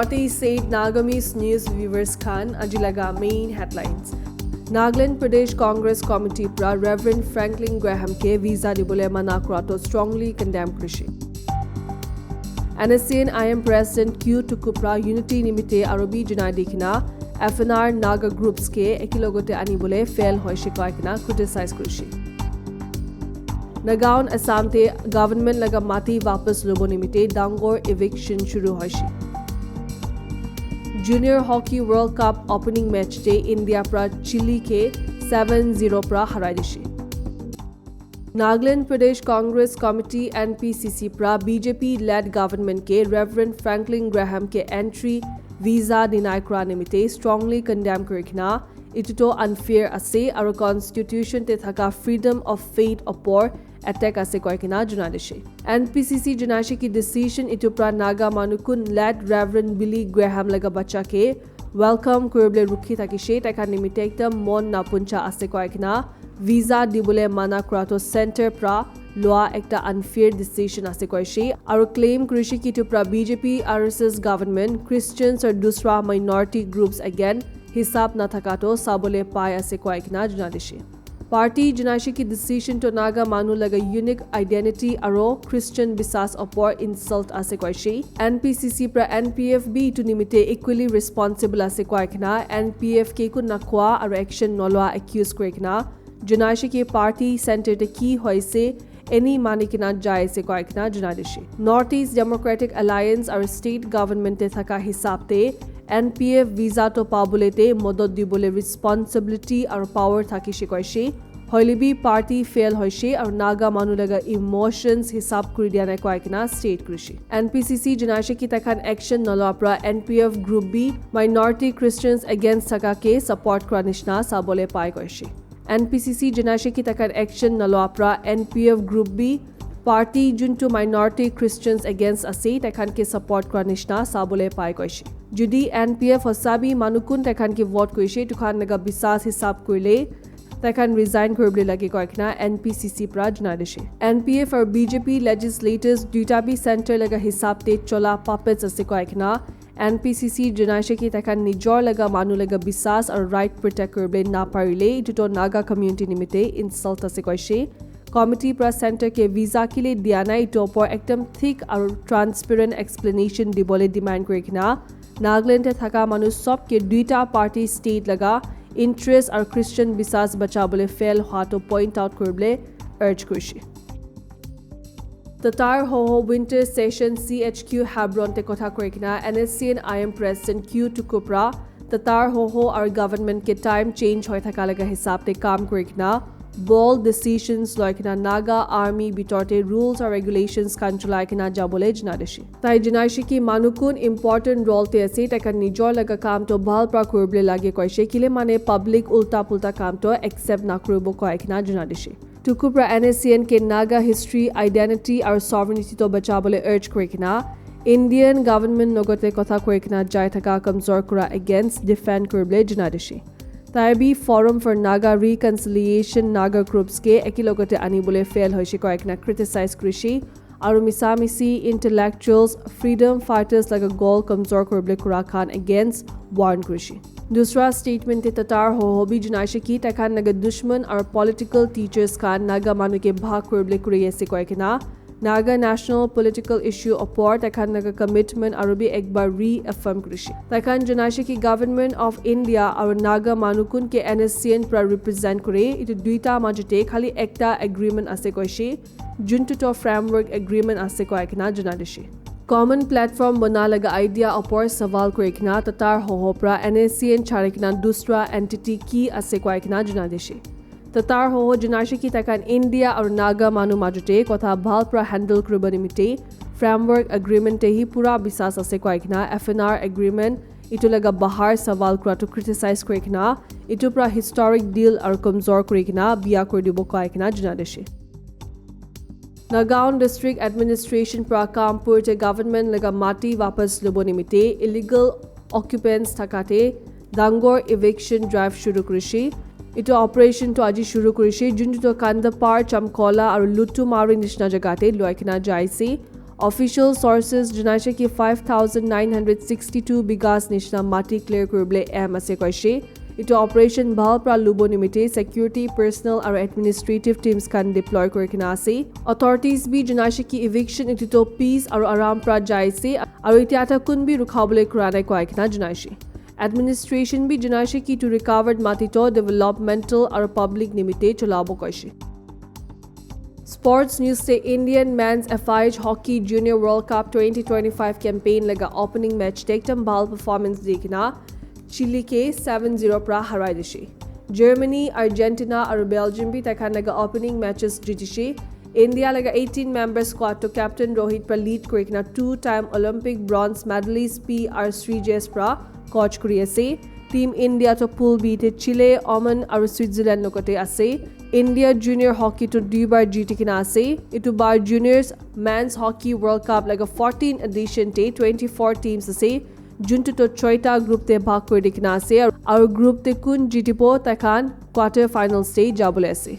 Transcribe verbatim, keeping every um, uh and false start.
They said Nagamese news viewers khan aji laga main headlines. Nagaland Pradesh Congress Committee pra Reverend Franklin Graham ke visa dibole mana kura to strongly condemn kurishi. N S C N I M President Q Tuku pra unity nimite arobi junai dikhina F N R Naga groups ke ekilogote anibole fail hoishe koi kena criticize kurishi. Nagaon Assam te government laga mati wapas lobo nimite dangor eviction shuru hoishe. Junior Hockey World Cup opening match te India pra Chile ke seven zero pra harai dishe. Nagaland Pradesh Congress Committee N P C C pra B J P led government ke Reverend Franklin Graham ke entry visa deny kura nimite strongly condemn kuri kena, etu to unfair ase aru constitution te thaka freedom of faith opor attack ase koi kena junai dishe. N P C C junai she ki decision etu pra Naga manu kun led Reverend Billy Graham laga bacha ke welcome kuribole rukhi thakishe, tai khan nimite ekdam mon napuncha ase koi kena visa dibole mana kura to center pra lua ekta unfair decision ase koishe aru claim kurishe ki etu pra B J P R S S government Christians aru dusra minority groups again hisab nathaka to sabole pai ase koi kena junai dishe. Party junai she ki decision to Naga manu laga unique identity aru Christian bisas opor insult ase koishe. N P C C pra N P F bi etu nimite equally responsible ase koi kena N P F ke kun nakwa aru action nolwa accuse kuri kena junai she ki party center te ki hoise eni mani kena jai ase koi kena junai dishe. North East Democratic Alliance aru state government te thaka hisab te N P F visa to pabole te modot dibole responsibility aru power thakishe koishe. Hoile bi party fail hoishe aru Naga manu laga emotions hisab kuri dia nai koi kena state kurishe. N P C C junai she ki tai khan action nalwa pra N P F group bi minority Christians against thaka ke support kura nishna sabole pai koishe. N P C C junai she ki tai khan action nalwa pra N P F group bi party juntu minority Christians against ase tai khan ke support kura nishna sabole pai koishe. Judi N P F hosa bi manu kun tai khan ke vote koishe etu khan laga bisas hisab kurile tai khan resign kuribole lage koi kena N P C C pra junai dishe. N P F aru B J P legislators duita bi center laga hisab te chola puppets ase koi kena N P C C junai she ki tai khan nijor laga manu laga bisas aru right protect kuribole naparile etu to Naga community nimite insult ase koishe. Committee pra center ke visa kile dia nai etu opor ekdam thik aru transparent explanation dibole demand kuri kena Nagaland te thaka manu sob ke duita party state laga interest aru Christian bisas bachabole fail hwa to point out kuribole urge kurishe. Tatar Hoho Winter Session C H Q Hebron te kotha kuri kena N S C N I M President Q Tuku pra Tatar Hoho aru government ke time change hoi thaka laga hisab te kam kuri kena bold decisions loi kena Naga Army bitor te rules aru regulations khan cholai kena jabole junai dishe. Tai junai she ki manu kun important role te ase tai khan nijor laga kam to bhal pra kuribole lage koishe kile mane public ulta pulta kam to accept nakuribo koi kena junai dishe. Tuku pra N S C N ke Naga history, identity aru sovereignty to bachabole urge kuri kena Indian government logote kotha kuri kena jai thaka kamjor kura against defend kuribole junai dishe. Tai bi Forum for Naga Reconciliation Naga groups ke ekilogote anibole fail hoishe koi kena criticize kurishe aru misa misi intellectuals, freedom fighters laga goal kamjor kuribole kura khan against warn kurishe. Dusra statement te Tatar Hoho bi junai she ki tai khan laga dushman aru political teachers khan Naga manu ke bhag kuribole kuri ase koi kena Naga national political issue opor tai khan laga commitment aru bi ek bar reaffirm kurishe. Tai khan junai she ki Government of India aru Naga manu kun ke N S C N pra represent kure etu duita majote khali ekta agreement ase koishe juntu to framework agreement ase koi kena junai dishe. Common platform bana laga idea opor sawal kuri kena Tatar Hoho pra N S C N chari kena dusra entity ki ase koi kena junai dishe. Tatar Hoho junai she ki tai khan India aru Naga manu majote kotha bhal pra handle kuribo nimite framework agreement te hi pura bisas ase koi kena F N R agreement etu laga bahar sawal kura to criticize kuri kena etu pra historic deal aru kamjor kuri kena bia kuri dibo koi kena junai dishe. Nagaon District Administration pra Kampur te government laga mati wapas lobo nimite illegal occupants thaka te dangor eviction drive shuru kurishe. Etu operation to aji shuru kurishe, juntu to Kandapar, Chamkola aru Lutumari nishina jaga te loi kena jai ase. Official sources janaise ki five thousand nine hundred sixty-two bighas nishina mati clear kuribole aim ase koise. Etu operation bhal pra lubo nimite security personnel aru administrative teams khan deploy kuri kena ase. Authorities bi janaise ki eviction etu to peace aru aram pra jaise aru etiya ta kun bi rukhabole kura nai koi kena janaise. Administration bi janaise ki etu recovered mati to developmental aru public nimite cholabo koise. Sports news se Indian men's F I H Hockey Junior World Cup twenty twenty-five campaign laga opening match te ekdam bhal performance di kena Chile ke seven zero pra harai dishe. Germany, Argentina aru Belgium bi taikhan laga opening matches jitishe. India laga eighteen member squad to captain Rohit pra lead kuri kena two time Olympic bronze medalist P R Sreejesh pra coach kuri ase. Team India to Pool B te Chile, Oman aru Switzerland logote ase. India junior hockey to duibar jiti kena ase. Etu bar juniors men's hockey World Cup laga fourteen edition te twenty-four teams ase. Juntu to choita group te bhag kuri di kena ase aru group te kun jitibo taikhan quarter finals te jabole ase.